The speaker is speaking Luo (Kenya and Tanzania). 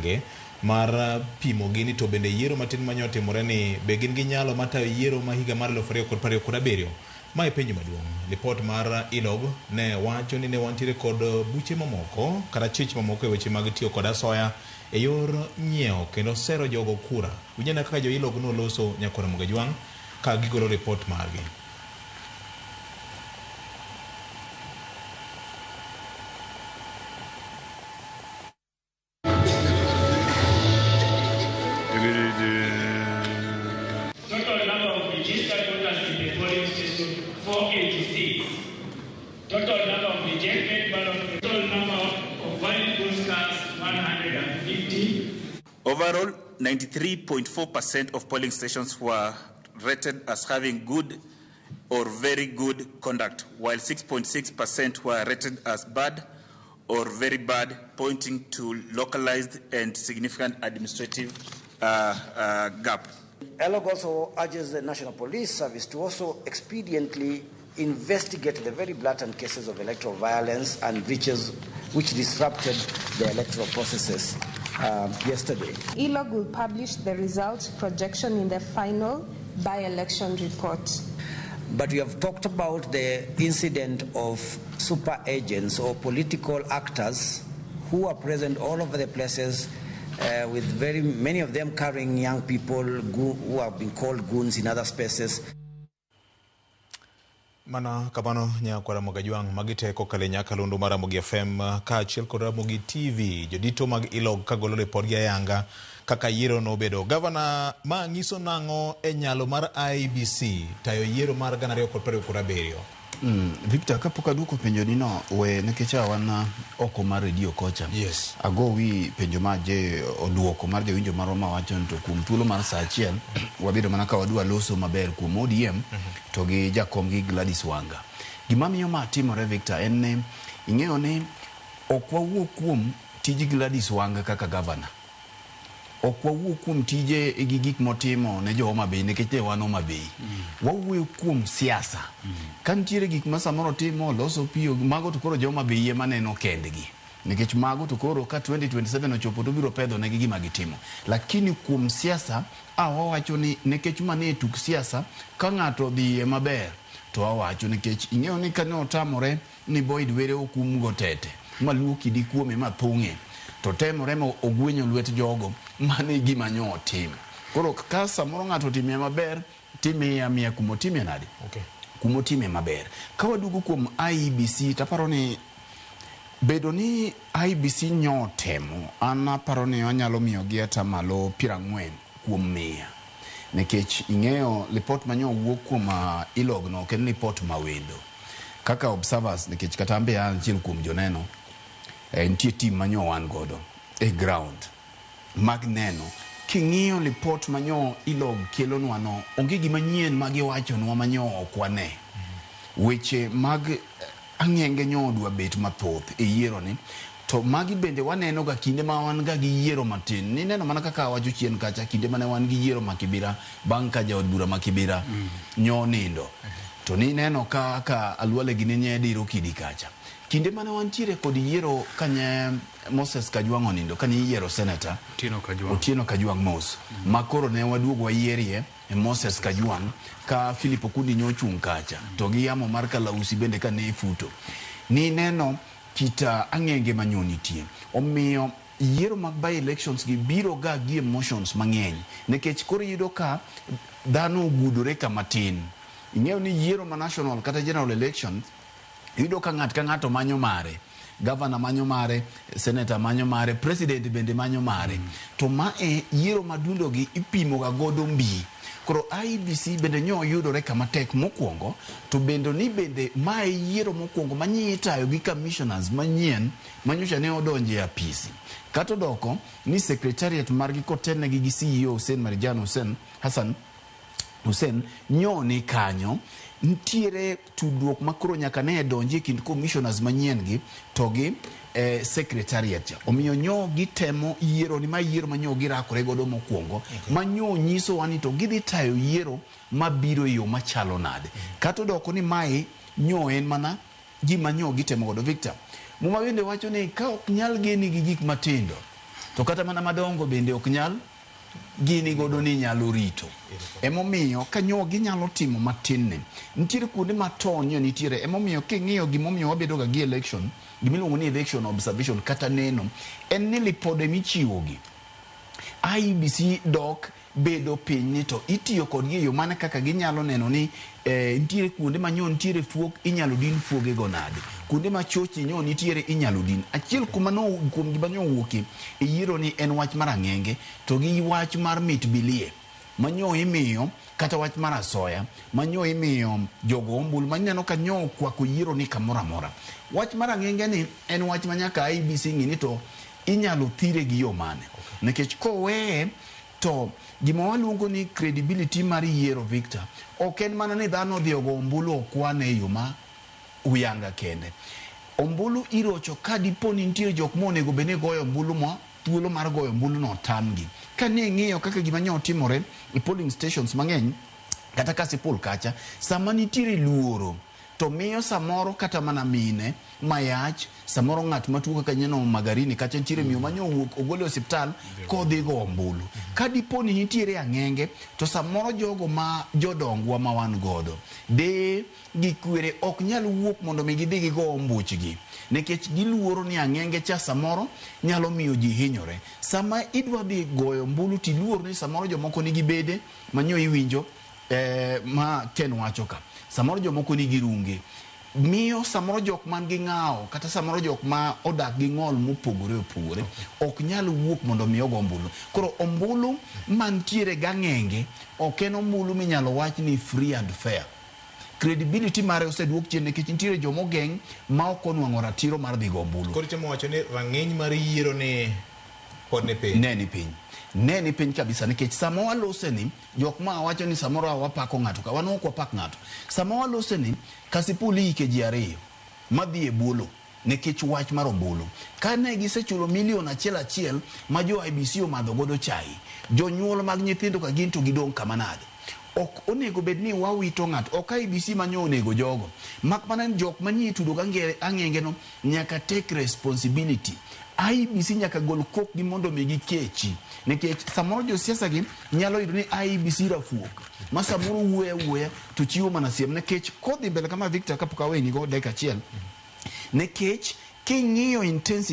Ge mar pimogi ni to bende yiero matin manyo otimore ni be gin gi nyalo mar tayo yiero ma higa mar 2027. Ma e penjo maduong'. Lipot mar ILOG ne wacho ni ne wantiere kod buche mamoko kata chich mamoko e weche mag tiyo kod asoya e yor nyiewo kendo sero jogo kura. Winjana kaka jo ILOG noloso Nyakwar Ramogi Ajwang' ka gigolo lipot margi. Total number of registered voters in the polling station 486. Total number of rejected ballot, total number of valid votes cast 150. Overall, 93.4% of polling stations were rated as having good or very good conduct, while 6.6% were rated as bad or very bad, pointing to localized and significant administrative gap. ELOG also urges the National Police Service to also expediently investigate the very blatant cases of electoral violence and breaches which disrupted the electoral processes yesterday. ELOG will publish the result projection in the final by-election report. But we have talked about the incident of super agents or political actors who are present all over the places, with very many of them carrying young people who have been called goons in other spaces. Mana kamano nyakwar Ramogi Ajwang' magi te kokalo e nyakalondo mar Ramogi FM kaachiel kod Ramogi TV jodito mag ILOG kagolo ripodgi ayanga kaka yiero nobedo. Gavana, ma nyiso nang'o e nyalo mar IEBC tayo yiero mar 2027? Victor, kapok aduoko penjo ni no, we nikech a wan oko mar redio kocha. Yes. Ago wi penjo ma je oduoko mar jawinjo marwa ma wacho ni to kuom thuolo mar saa achiel wabedo mana ka wadwa loso maber kuom ODM to gi jakom gi Gladys Wanga. Gima miyo ma timore Victor en ni ing'eyo ni ok wawuo kuom tij Gladys Wanga kaka gavana. Ok wawuo kuom tije gi gik motimo ne jo Homa Bay nikech ne wan Homa Bay. Wawuoyo kuom siasa. Ka nitiere gik ma samoro otimo, loso piyo, mago to koro jo Homa Bay ema neno kendgi. Nikech mago to koro ka 2027 ochopo to biro pedho negi gima gitimo. Lakini kuom siasa, a wawacho ni nikech ma ne tuk siasa, ka ng'ato odhiye maber to wawacho nikech ing'eyo ni kane otamore ni Boyd Were okum go tete ma luo kidi kuome ma thung'e to temore ma ogwenyo lwet jogo, mano e gima nyo otimo. Koro ka samoro ng'ato otimie maber timiye amiya kuma otimie nade? Okay. Kuma otimie maber. Ka waduogo kuom IEBC taparo ni bedo ni IEBC nyo otemo, an aparo ni anyalo miyogi atamalo 40 kuom 100. Nikech ing'eyo lipot manyo wuok kuom ILOG no ok en lipot mawendo. Kaka observers nikech kata an be an achiel kuom joneno, nitie team manyo wan godo e ground mag neno. King'iyo lipot manyo ILOG kelonwa no, onge gima nyien ma giwachonwa manyo ok wane. Weche mag ang'enge nyo odwa bet mathoth e yiero ni, to magi bende waneno ga kinde ma wan ga gi yiero matin. Nineno mana kaka awacho chien kacha, kinde mane wan gi yiero ma Kibira bang' ka jaod bura ma Kibira nyo nindo. To nineno kaka Alwale gini nye diro kidi kacha. Kinde mane wantiere kod yiero kanye Moses Kajwang' onindo, kanye iyiero senator Otieno Kajwang'. Otieno Kajwang' Mos, ma koro ne waduogo wayierie Moses Kajwang' ka Philip Okundi nyochung' kacha, to gi yamo mar kalausi bende ka ne futo. Nineno kita ang'enge manyo nitie. Omiyo yiero mag by elections gi biro ga gi emotions mang'eny nikech koro iyudo ka dhano ogudore kama tin. Ing'eyo ni yiero ma national kata general elections iyudo ka ng'at ka ng'ato manyo mare. Governor manyo mare, senator manyo mare, president bende manyo mare. To ma e yiero madundo gi ipimo ga godo mbi. Koro IEBC bende nyo yudore kama tek mokwongo, to bende ni bende ma e yiero mokwongo manyi itayo gi commissioners manyien manyocha ne odonje e apisi. Kata odoko ni secretariat margi kotelnegi gi CEO Hussein Marijan Hussein Hassan Hussein nyo ni kanyo nitiere tudruok makoro nyaka ne donji e kind commissioners manyien gi to gi secretariat cha. Omiyo nyo gitemo yiero ni ma yiero ma nyo girakore godo mokwongo, ma nyo nyisowa ni to gidhi tayo yiero mabiro e yo machalo nade. Kata odoko ni mae nyo en mana gima nyo gitemo godo. Victor, Muma bende wacho ni ka ok nyal geni gi gik matindo, To kata mana madongo bende ok nyal gini godo ni nyalo rito. Emomiyo kanyo ginyalo timo matin ni. Nitiere kuonde ma tony nitiere. Emomiyo king'iyo gimomiyo wabedo ga gi election, gimiluongo ni election observation kata neno, en ni lipode michiwo gi. IEBC dok bedo piny ni to itiyo kodgi e yo mane kaka ginyalo neno ni nitiere kuonde ma nyo nitiere fuok inyalo din fuoge go nade, kuonde ma chochni nyo nitiere inyalo din. Achiel kuma no kuom gima nyo owuokie e yiero ni en wach mar ang'enge to gi wach mar mit bilie manyo imiyo kata wach mar asoya manyo imiyo jogo ombulu maneno ka nyo okwako yiero ni kamoro amora. Wach mar ang'enge ni en wach ma nyaka IEBC ng'i ni to inyalo thire gi yo mane, nikech koweye to gima waluongo ni credibility mar yiero, Victor, ok en mana ni dhano odhi ogo ombulu okwane e yo ma uyanga kende. Ombulu irocho ka dipo ni nitie jok monego bed ni goyo ombulu ma thuolo mar goyo ombulu no otamgi. Ka ne ing'iyo kaka gima nyo otimore e polling stations mang'eny kata Kasipul kacha, sama nitiere luoro to miyo samoro kata mana mine mayach, samoro ng'at matuo kaka neno Magarini kacha nitiere miyo manyo owuok ogol e osiptal kodhi go ombulu. Ka dipo ni nitiere ang'enge to samoro jogo ma jodongwa ma wan godo deye gi kwere ok nyal wuok mondo mi gidhi gigo ombuchgi nikech giluoro ni ang'enge cha samoro nyalo miyo ji hinyore. Sama idwa dhi goyo ombulu tiluor ni samoro jomoko nigi bede manyo iwinjo ma Ken wacho ka, samoro jomoko nigi runge, miyo samoro jok man gi ng'awo kata samoro jok ma odak gi ng'ol mopogore opogore ok nyal wuok mondo mi ogo ombulu. Koro ombulu mantiere gang'enge ok en ombulu minyalo wach ni free and fair. Credibility mare oseduok chien nikech nitiere jomogeng' ma ok onwang'o ratiro mar dhi go ombulu. Koro itemo wacho ni rang'iny mar yiero ni pod ni piny. Ne ni piny, ne ni piny kabisa, nikech sama walose ni jok ma wacho ni samoro wapako ng'ato ka wan ok wapak ng'ato. Sama walose ni Kasipul ike ji ariyo madhi e buolo nikech wach mar ombulu, kane gisechulo milion achiel achiel ma jo IEBC omadho godo chai, jonyuol mag nyithindo ka gin to gidong' kama nade? Ok onego bed ni wawito ng'ato, ok IEBC manyo onego jogo, mak mana ni jok manie tudo gang'enge no nyaka take responsibility. IEBC nyaka gol kokgi mondo mi gikechi, nikech samoro josiasa gi nyalo yudo ni IEBC rafuok ma samoro wuoyo awuoya to chiwo mana siem, nikech kodhi mbele kama, Victor, kapok aweni go dakika achiel, nikech king'iyo intensity